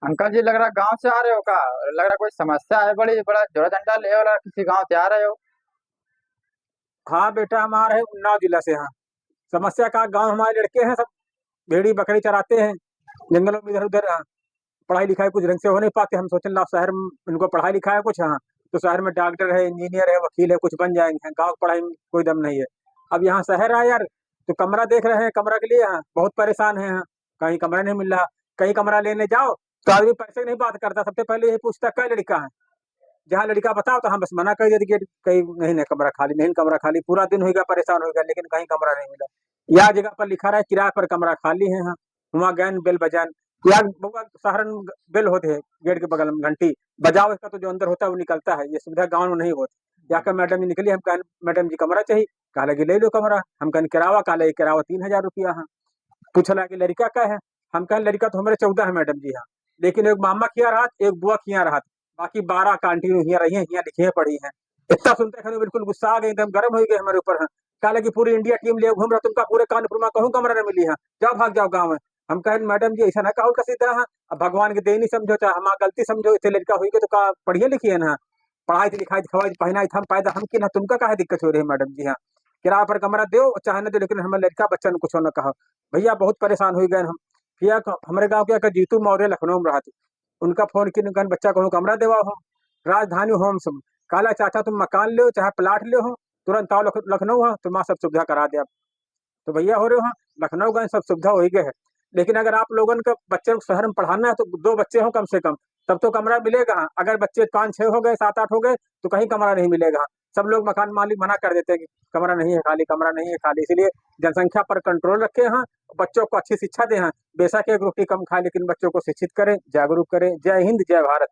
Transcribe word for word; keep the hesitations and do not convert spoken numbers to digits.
अंकल जी, लग रहा गांव से आ रहे हो का? लग रहा कोई समस्या है बड़ी, बड़ा जोरा डंडा ले वाला, किसी गांव से आ रहे हो? हाँ बेटा, हम आ रहे हैं उन्नाव जिला से। हाँ, समस्या का, गांव हमारे लड़के हैं, सब भेड़ी बकरी चराते हैं जंगलों में इधर उधर। हाँ, पढ़ाई लिखाई कुछ ढंग से हो नहीं पाते। हम सोचें ला शहर में इनको पढ़ाई लिखाई कुछ, हाँ, तो शहर में डॉक्टर है, इंजीनियर है, वकील है, कुछ बन जाएंगे। हाँ, गाँव की पढ़ाई में कोई दम नहीं है। अब यहाँ शहर आए यार, तो कमरा देख रहे हैं, कमरा के लिए, हाँ, बहुत परेशान है। हाँ, कहीं कमरा नहीं मिल रहा, कहीं कमरा लेने जाओ तो आदमी पैसे की नहीं बात करता, सबसे पहले यही पूछता कै लड़का है। जहाँ लड़का बताओ तो हम बस मना कर देते कि कहीं नहीं, नहीं कमरा खाली, नहीं कमरा खाली। पूरा दिन हो गया, परेशान हो गया, लेकिन कहीं कमरा नहीं मिला। या जगह पर लिखा रहा है किराए पर कमरा खाली है। हाँ, वहाँ गैन बेल बजान, या बउआ शहरन बेल होते हैं गेट के बगल में घंटी बजाओ, इसका तो जो अंदर होता है वो निकलता है, ये सुविधा गाँव में नहीं होती। या का मैडम जी निकली, हम कहन मैडम जी कमरा चाहिए, कहला कि ले लो कमरा। हम कहन किरावा, कहला कि किरावा तीन हजार रुपया है। पूछला कि लड़का का है? हम कहन लड़का तो हमारे चौदह है मैडम जी। हाँ, लेकिन एक मामा किया रहत, एक बुआ किया रहत, बाकी बारह कंटिन्यू हियाँ रही हैं, हियाँ लिखी हैं, पढ़ी हैं। इतना सुनते खाने बिल्कुल गुस्सा आ गए, एकदम गर्म हो गए हमारे ऊपर। हाँ, कहला कि पूरी इंडिया टीम ले घूम रहा, तुमका पूरे कानपुर में कहूँ कमरा नहीं मिली है, जाओ भाग जाओ गाँव में। हम कहन मैडम जी ऐसा ना कहो का सीधा है, अब भगवान के देनी समझो चाहे हमार गलती समझो, इतने लड़का हुई के तो का पढ़िए लिखिए ना, पढ़ाई थी लिखाई थी खवाई थी पहनाई थी हम पैदा हम की ना, तुमका काहे दिक्कत हो रही है मैडम जी? हाँ, किराए पर कमरा दो चाहे ना दो, लेकिन हमारे लड़का बच्चा ने कुछ ना कहो। भैया बहुत परेशान हो गए हम। फिर एक हमारे गाँव के एक जीतू मौर्य लखनऊ में रहती, उनका फोन की कहन बच्चा को कमरा देवा हो, राजधानी होम से। कहला चाचा तुम मकान ले हो चाहे प्लाट ले हो, तुरंत आओ लख-, लखनऊ हो, तुम्हारा सब सुविधा करा दे। तो भैया हो रहे हो, लखनऊ गए सब सुविधा हो ही गए है, लेकिन अगर आप लोगन के बच्चे को शहर में पढ़ाना है तो दो बच्चे हो कम से कम, तब तो कमरा मिलेगा। अगर बच्चे पाँच छः हो गए, सात आठ हो गए, तो कहीं कमरा नहीं मिलेगा। सब लोग मकान मालिक मना कर देते हैं कि कमरा नहीं है खाली, कमरा नहीं है खाली। इसलिए जनसंख्या पर कंट्रोल रखे हैं, बच्चों को अच्छी शिक्षा दे हैं। बेशक एक रोटी कम खाए, लेकिन बच्चों को शिक्षित करें, जागरूक करें। जय हिंद, जय भारत।